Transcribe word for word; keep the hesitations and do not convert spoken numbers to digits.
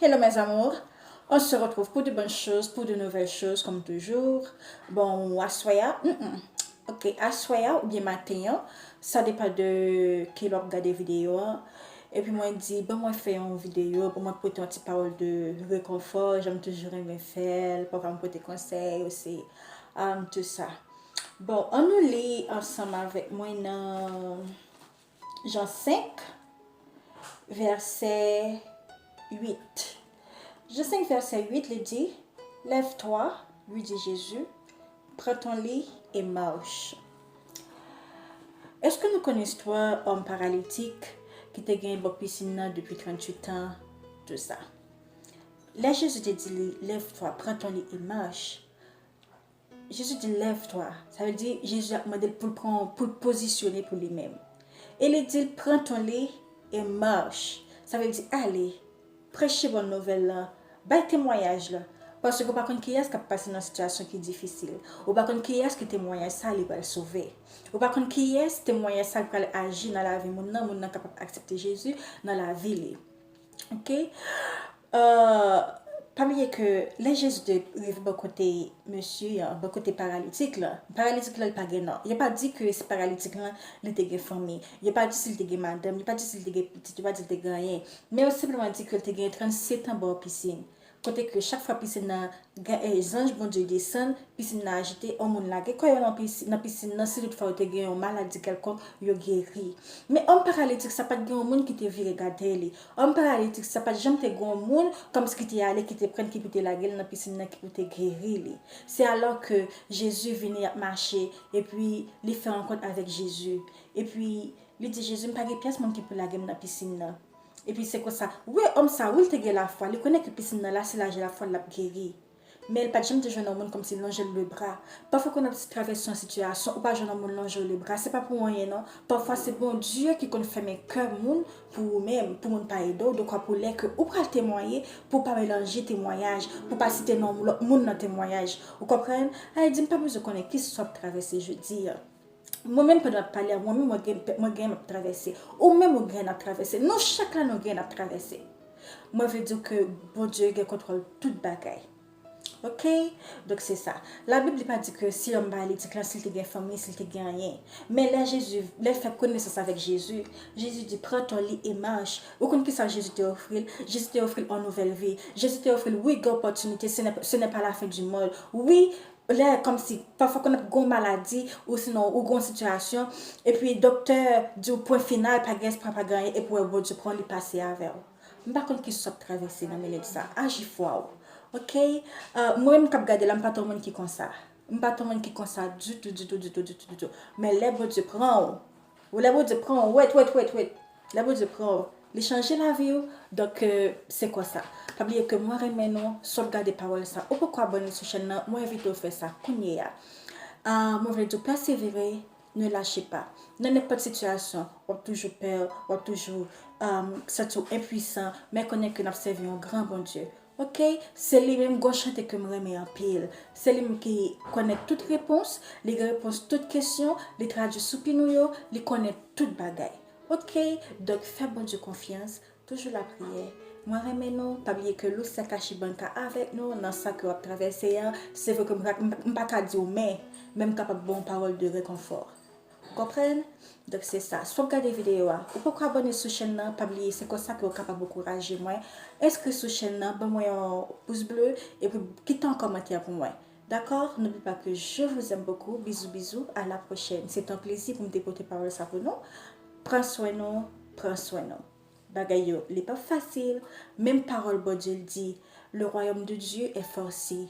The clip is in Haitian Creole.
Hello mes amours, on se retrouve pour de bonnes choses, pour de nouvelles choses comme toujours. Bon, aswè a, mm, mm. Ok, aswè a oubyen maten an, sa depann de kilè w ap gade videyo an. Epi mwen di, ban mwen fè yon videyo, ban mwen pote yon ti pawòl de rekonfò, jan m toujou renmen fè l, pafwa m pote konsèy osi, um, tout sa. Bon, ann nou li ansanm avèk mwen nan Jan senk, vèsè uit. Jan senk, vèsè uit, li di, Lève-toi, lui dit Jésus, prends ton lit et marche. Èske nou konn istwa òm paralitik ki te gen bò pisin nan depi tranntuit an, tout sa? Lè Jezi te di li, Lève-toi, prends ton lit et marche, Jezi di, Lève-toi. Sa vle di, Jezi ap mande l pou l pran, pou l pozisyone pou li menm. E li di l, Prends ton lit et marche. Sa vle di, ale, preche bòn nouvèl la, bay temwayaj la. Paske ou pa konn kiyès k ap pase nan sitiyasyon ki difisil. Ou pa konn kiyès ke temwayaj sa li pral sove. Ou pa konn kiyès temwayaj sa li pral aji nan lavi moun nan, moun nan kapab aksepte Jezi nan lavi li. Ok? Euh, pa bliye ke lè Jezi te rive bò kote mesye an, bò kote paralitik la, paralitik la, li pa gen non. Yo pa di ke se paralitik lan, li te gen fanmi. Yo pa di si li te gen madanm, yo pa di si li te gen pitit, yo pa di li te gen anyen. Men yo senpleman di ke li te gen trannsetan bò pisin. Kote ke chak fwa pisin nan gen, eh, zanj Bondye desann, pisin nan ajite, yon moun lage kò yo nan pisi-, nan pisin nan, si toutfwa yo te gen yon maladi kèlkonk, yo geri. Men òm paralitik sa pa t gen yon moun ki te vire gade li. Òm paralitik sa pa t janm te gen yon moun kòmsi ki te ale, ki te pran, ki pou te lage l nan pisin nan, ki pou te geri li. Se alò ke Jezi vini, ap mache, epi li fè rankont avèk Jezi. Epi li di Jezi, "M pa gen pyès moun ki pou lage m nan pisin nan." Epi se konsa, wi, òm sa, wi, l te gen lafwa. Li konnen ke pisin nan la, si l lage lafwa l, l ap geri. Men l pa t janm te jwenn yon moun kòmsi lonje l lebra. Pafwa, kan w ap travèse yon sitiyasyon, ou pa jwenn yon moun lonje w lebra. Se pa pou anyen, non. Pafwa, se Bondye ki konn fèmen kè moun pou ou menm, pou moun pa ede w. Donk, w ap ou lè ke ou pral temwaye, pou w pa melanje temwayaj, pou w pa site non lòt moun nan temwayaj. Ou konprann? Ay, di m pa bezwen konnen kisa w ap travèse jodi a. Mwen menm, pandan m ap pale a, mwen menm, mwen gen, mwen gen m ap travèse. Ou menm, ou gen n ap travèse. Nou chak la, nou gen n ap travèse. Mwen vle di ke Bondye gen kontwòl tout bagay. Ok? Donk, se sa. Labib, li pa di ke si òm paralitik lan, si l te gen fanmi, si l te gen anyen. Men lè Jezi, lè l fè konesans avèk Jezi, Jezi di, "Prends ton lit et marche." Ou konn kisa Jezi te ofri l? Jezi te ofri l yon nouvèl vi. Jezi te ofri l, wi, gen opòtinite, ce n'est, ce n'est pas la fin du monde. Wi, lè kòmsi, pafwa, kan w ap gen yon maladi, ou sinon, ou gen yon sitiyasyon, epi doktè di w pwen final, pa gen espwa, pa gen anyen, epi w wè Bondye pran w, li pase avè w. M pa konn kisa w ap travèse nan milye de sa. Aji fwa w. Ok? Euh, mwen menm k ap gade la, m pa t yon moun ki konsa. M pa t yon moun ki konsa ditou, ditou, ditou, ditou, ditou. Men lè Bondye pran w, ou lè Bondye pran w, wèt, wèt, wèt, wèt. Lè Bondye pran w, li chanje lavi w. Donk, euh, se konsa. Pa bliye ke mwen renmen nou, si w ap gade pawòl sa, ou poko abòne sou chèn nan, mwen envite w fè sa kounye a. Ah, mwen vle di w pèsevere, ne lâchez pas. Nan nenpòt sitiyasyon, w ap toujou pè, w ap toujou, um, santi w enpwisan, men konnen ke n ap sèvi yon gran Bondye. Ok? Se li menm, gon chante ke m renmen anpil. Se li menm ki konnen tout repons, li gen repons tout kesyon, li tradui soupi nou yo, li konnen tout bagay. Ok? Donk, fè Bondye konfyans, toujou lapriyè. Mwen renmen nou, pa bliye ke Lucia Cachibanca avèk nou nan sa ke w ap travèse a. Se vre ke m pa, m pa ka di w men, men m kapab ba w yon pawòl de rekonfò. Ou konprann? Donk, se sa. Si w ap gade videyo a, ou poko abòne sou chèn nan, pa bliye, se konsa ke w kapab ankouraje mwen. Enskri sou chèn nan, ban mwen yon pous ble, epi kite yon kòmantè pou mwen. Dakò? N'oublie pas que je vous aime beaucoup. Bisous, bisous. À la prochaine. Se te yon plezi pou m te pote pawòl sa pou nou. Pran swen nou, pran swen nou. Bagay yo, li p ap fasil. Menm pawòl Bondye l di, le royaume de Dieu est forci.